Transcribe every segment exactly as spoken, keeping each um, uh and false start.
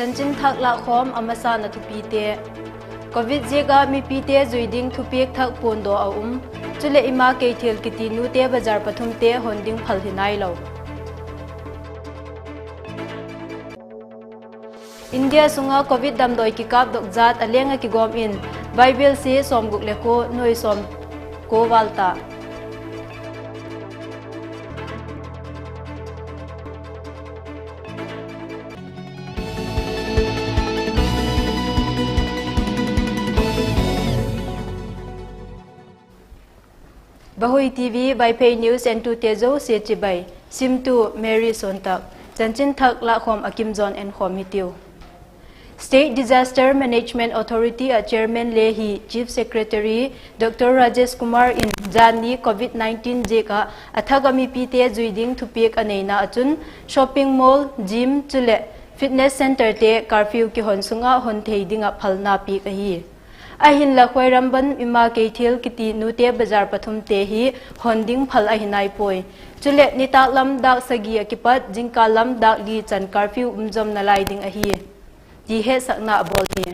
Chanchin thak lâkkhawm a masana thupite. Covid ziak ah mipite zui ding thupiak thak puandaw a um. Chuleh Ima Keithel kiti nute bazar pathumte hon ding phal hi nailo. India sung ah Covid damdawi kikâpdok zat a leng ah kigawm in vaibelsia sawmguk le kua, nuai sawmkua val ta. Vahui TV Vaiphei News entute zosia chibai. Simtu Mary Suantak. Chanchin thak lâkkhawm a kim zaw'n enkhawm hitiu. State Disaster Management Authority ah Chairman le hi Chief Secretary Dr Rajesh Kumar in zani Covid nineteen ziak ah a thak ah mipite zui ding thupiak a neina ah chun shopping mall, gym chuleh fitness centrete curfew kihon sung ah hon thei ding ah phalna piak ahi. Ahinla Khwairamband, Ima Keithel kiti nute bazar pathumte hi hon ding phal ahi nai puai. Chuleh nitâk lam dâk sagi ah kipat zingkal lam dâk li chan curfew um zom nalai ding ahi, ti hetsakna a bawl hi.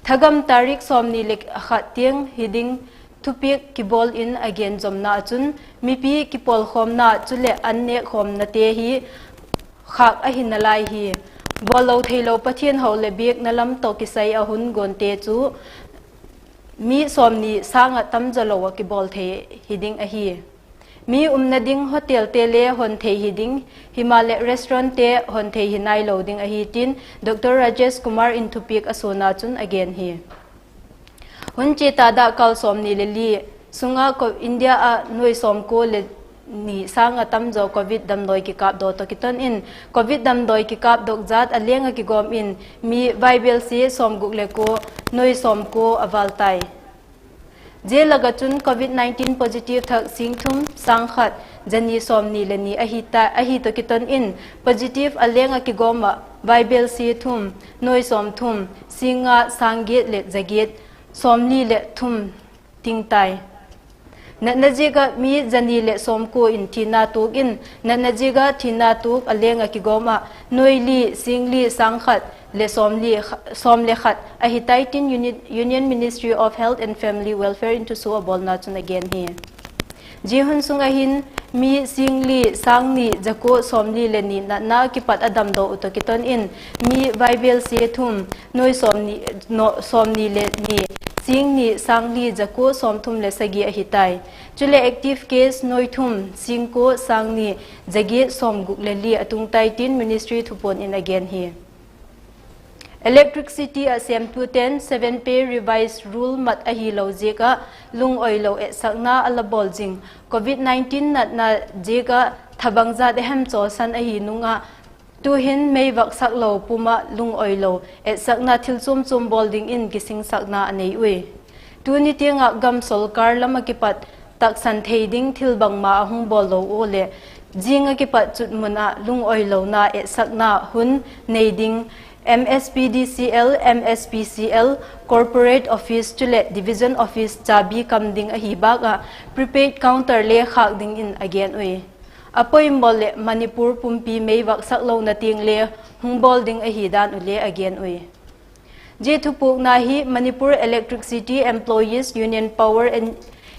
Thagam tarik sawmni le khat tiang hi ding thupiak kibawl in a gen zomna ah chun mipi kipawlkhawmna chuleh an nêkkhawmnate hi khâk ahi nalai hi. Bawllo theilo Pathian ho leh biakna lam tawh kisai ah hun gawnte chu mi sawmni sâng ah tamzawlo ah kibawl thei hi ding ahi. Mi umna ding hotelte le hon thei hi ding, himaleh restaurantte hon thei hi nailo ding ahi tin Dr Rajesh Kumar in thupiak a suana chun a gen hi. Hun chia ta dakkal sawmni le li sung ah India ah nuai sawmkua le ni sâng ah tamzaw Covid damdawi kikâpdaw tawh kiton in, Covid damdawi kikâpdok zat a leng ah kigawm in mi vaibelsia sawmguk le kua, nuai sawmkua a val tai. Zia lak ah chun Covid nineteen positive thak sîng thum sâng khat, zani sawmni le ni ahi tawh kiton in positive a leng ah kigawm ah vaibelsia thum, nuai sawmthum, sîng nga, sâng giat leh za giat, sawmli leh thum ting tai. Natna ziak ah mi zani leh sawmkua in thina tuak in, natna ziak ah thina tuak a leng ah kigawm ah nuai li, sîng li, sâng khat le sawm le khat ahi tai tin Union Ministry of Health and Family Welfare in thusua a bawlna chun a gen hi. Zia hun sung ah hin mi sîng li, sâng ni, za kua, sawmli le ni natna kipat a damdaw uh tawh kiton in mi vaibelsia thum, nuai sawmni le ni, sîng ni, sâng li, za kua, sawmthum le sagi ahi tai. Chuleh active case nuai thum, sîng kua, sâng ni, za giat, sawmguk le li a tung tai tin Ministry thupuan in a gen hi. Electricity ah sêmtute'n seven pay revise rule mat ahilo ziak ah lungoilo etsakna a la bawl zing Covid nineteen natna ziak ah thabang zat a hem chawlsan ahi nung ah, tu'hin mei vaksak lo pum ah lungoilo etsakna thil chuam chuam bawl dingin kisingsakna a nei ui. Tuni tiang ah gam sawlkar lam ah kipat taksan thei ding thil bangma a hung bawl lo ua leh, zing ah kipat chutmun ah lungoilona etsakna hun nei ding, M S P D C L, M S P C L, Corporate Office chuleh Division Office chabi kam ding ahi bâk ah prepaid counter le khâk dingin a gen ui. A poimaw leh Manipur pumpi mei vaksak lona tiang le hung bawl ding ahi dan uh le a gen ui. Zia thupukna hi Manipur Electricity Employees Union, Power and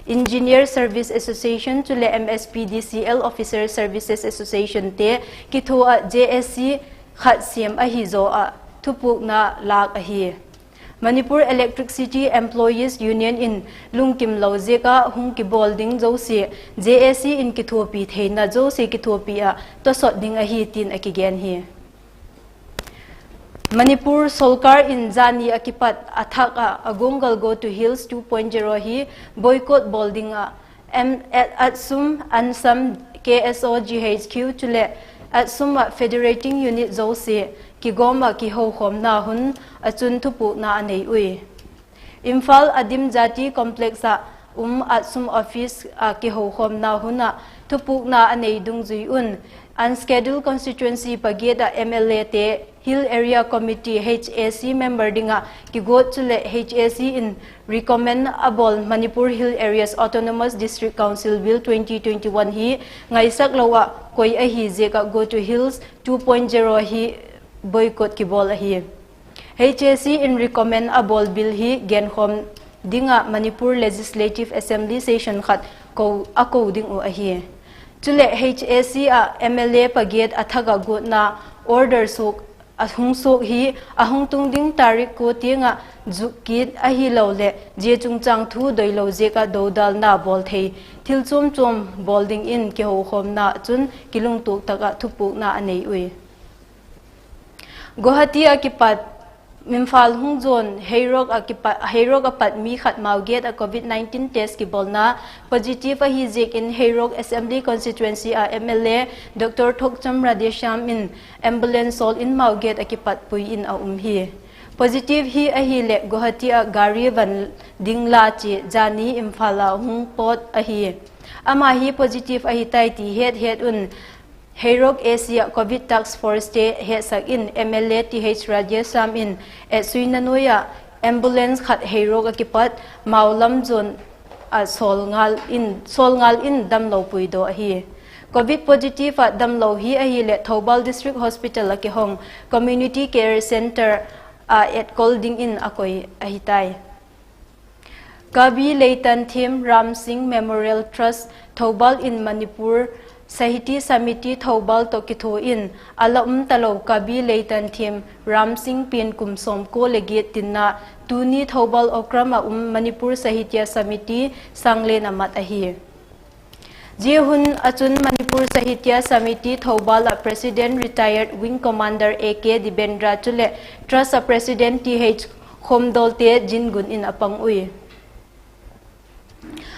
Engineer Service Association chuleh M S P D C L Officer Services Associationte kithua ah J A C khat siam ahi zaw ah thupukna lâk ahi. Manipur Electricity Employees Union in lungkimlo ziak ah hung kibawl ding zosia J A C in kithuapi theina zosia kithuapi ah tawsawt ding ahi tin a kigen hi. Manipur sawlkar in zani ah kipat a thak ah Agungal Go to Hills two point zero hi boycott bawl ding ah ATSUM, ANSAM, K S O G H Q chuleh ATSUM ah federating unit zosia kigawm ah kihokhawmna hun ah chun thupukna a nei ui. Imphal Adim Jati Complex ah um ATSUM office ah kihokhawmna hun ah thupukna a nei dungzui un, unscheduled constituency pagiat ah M L Ate, Hill Area Committee, H A C member ding ah kiguat chuleh H A C in recommend a bawl Manipur Hill Areas Autonomous District Council Bill twenty twenty-one hi ngaisak lo ah koi ahi ziak ah Go to Hills two point zero hi boycott kibawl ahi. H A C in recommend a bawl bill hi genkhawm ding ah Manipur Legislative Assembly session khat a ko ding uh ahi. Chuleh H A C ah M L A pagiat a thak ah guatna order suak a hung suak hi a hung tung ding tarik kua tiang ah zuk kit ahiloleh zia chungchâng thu doilo ziak ah dodalna bawl thei thil chuam chuam bawl dingin kihokhawmna chun kilungtuak tak ah thupukna a nei ui. Guwahati ah kipat Imphal hung zuan Heirok ah pat mi khat mau gate ah Covid nineteen test kibawlna positive ahi ziakin Heirok Assembly Constituency ah M L A Dr Thokcham Radheshyam in ambulance sawl in mau gate ah kipat pui in a um hi. Positive hi ahileh Guwahati ah gari van ding la chia zani Imphal ah hung pawt ahi. Ama hi positive ahi tai ti het het un Heirok A C ah Covid Task Forcete hetsak in M L A Th Radheshyam in etsuina nuai ah ambulance khat Heirok ah kipat mau lam zuan ah sawl ngal in damlo puidaw ahi. Covid positive ah damlo hi ahileh Thoubal District Hospital ah kihong Community Care Centre ah etkol dingin a koi ahi tai. Kabi Leitanthem Ram Singh Memorial Trust Thoubal in Manipur Sahitya Samiti Thoubal tawh kithua in a la um talo Kabi Leitanthem Ram Singh pian kum sawmkua leh giat tinna tuni Thoubal Okram ah um Manipur Sahitya Samiti sanglen a mat ahi. Zia hun ah chun Manipur Sahitya Samiti Thoubal ah President Retired Wing Commander A K Dibendra chuleh Trust ah President Th Khomdolte zingun in a pang ui.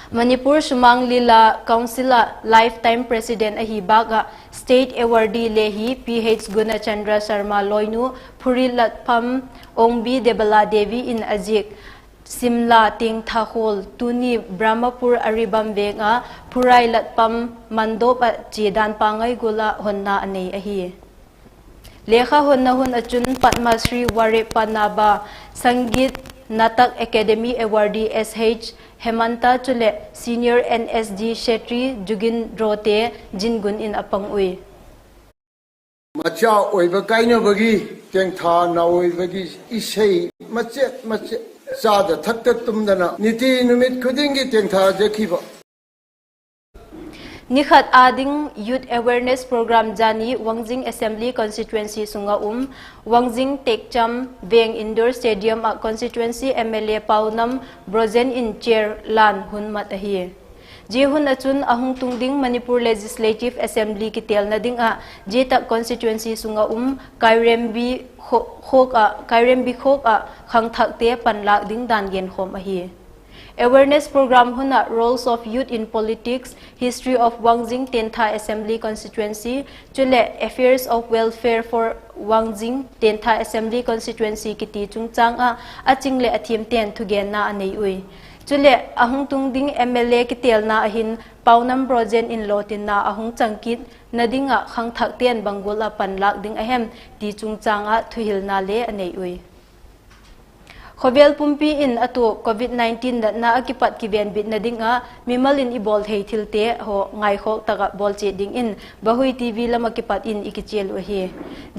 Manipur Sumang Lila Council ah Lifetime President ahi bâk ah State Awardee le hi Ph Gunachandra Sharma lawinu Phuri Latpam Ongbi Debala Devi in a ziak Simla Tengtha khual, tuni Brahmapur Aribam veng ah Phurai Latpam Mandop ah chia dan pangai gual ah honna a nei ahi. Lekha honna hun ah chun Padma Shri Wareppa Naba Sangeet Natak Academy Awardee S H Hemanta chuleh Senior N S D Shetty Jugindrote zingun in a pang ui. ꯃꯆꯥ ꯑꯣꯏꯕ ꯀꯥꯏꯅꯕꯒꯤ ꯇꯦꯡꯊꯥ ꯅꯥꯑꯣꯏꯕꯒꯤ ꯏꯁꯩ ꯃꯆꯦꯠ ꯃꯆꯦꯠ ꯆꯥꯗ ꯊꯛꯇ ꯇꯨꯝꯗꯅ ꯅꯤꯇꯤ ꯅꯨꯃꯤꯠ ꯈꯨꯗꯤꯡꯒꯤ ꯇꯦꯡꯊꯥꯖꯈꯤꯕ꯫ Ni khat â ding Youth Awareness Program zani Wangjing Assembly Constituency sung ah um Wangjing Tekcham Veng Indoor Stadium ah Constituency M L A Paunam Brojen in chair lan hun mat ahi. Zia hun ah chun a hung tung ding Manipur Legislative Assembly kitêlna ding ah zia tak constituency sung ah um Kairembi khawk ah khangthakte panlâk ding dan genkhawm ahi. Awareness program hun ah Roles of Youth in Politics, History of Wangjing Tentha Assembly Constituency chuleh Affairs of Welfare for Wangjing Tentha Assembly Constituency kiti chungchâng ah a ching leh a thiamte'n thugenna a nei ui. Chuleh a hung tung ding M L A kitêlna ah hin Paunam Brojen in lawtinna a hung chang kitna ding ah khangthakte'n bang gual ah panlâk ding a hem ti chungchâng ah thuhilna le a nei ui. Khawvel pumpi in a tuak Covid nineteen natna ah kipat kivenbitna ding ah mimal in i bawl thei thilte haw ngaikhawk tak ah bawl chiat dingin Vahui T V lam ah kipat in i kichial uh ahi.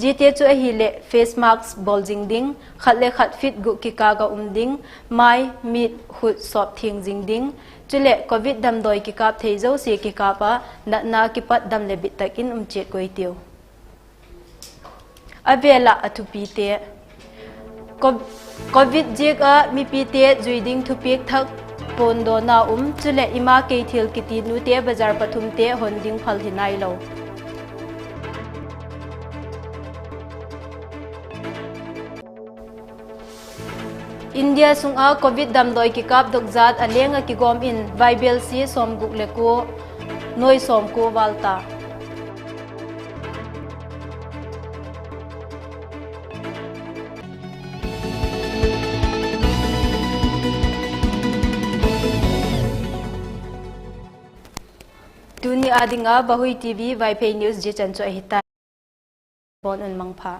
Ziate chu ahileh face mask bawl zing ding, khat le khat feet guk kikâl ah um ding, mai, mit, khut sawp thiang zing ding, chuleh Covid damdawi kikâp thei zosia kikâp ah natna ah kipat dam leh bit tak in um chiat koi tiu. A vêl ah a thupite. Covid ziak ah mipite zui ding thupiak thak puandawna um, chuleh Ima Keithel kiti nute bazar pathumte hon ding phal hi nailo. India sung ah Covid damdawi kikâpdok zat a leng ah kigawm in vaibelsia sawmguk le kua, nuai sawmkua val ta. Tuni â ding ah Vahui T V Vaiphei news zia chan chu ahi tai. Bawn un mangpha.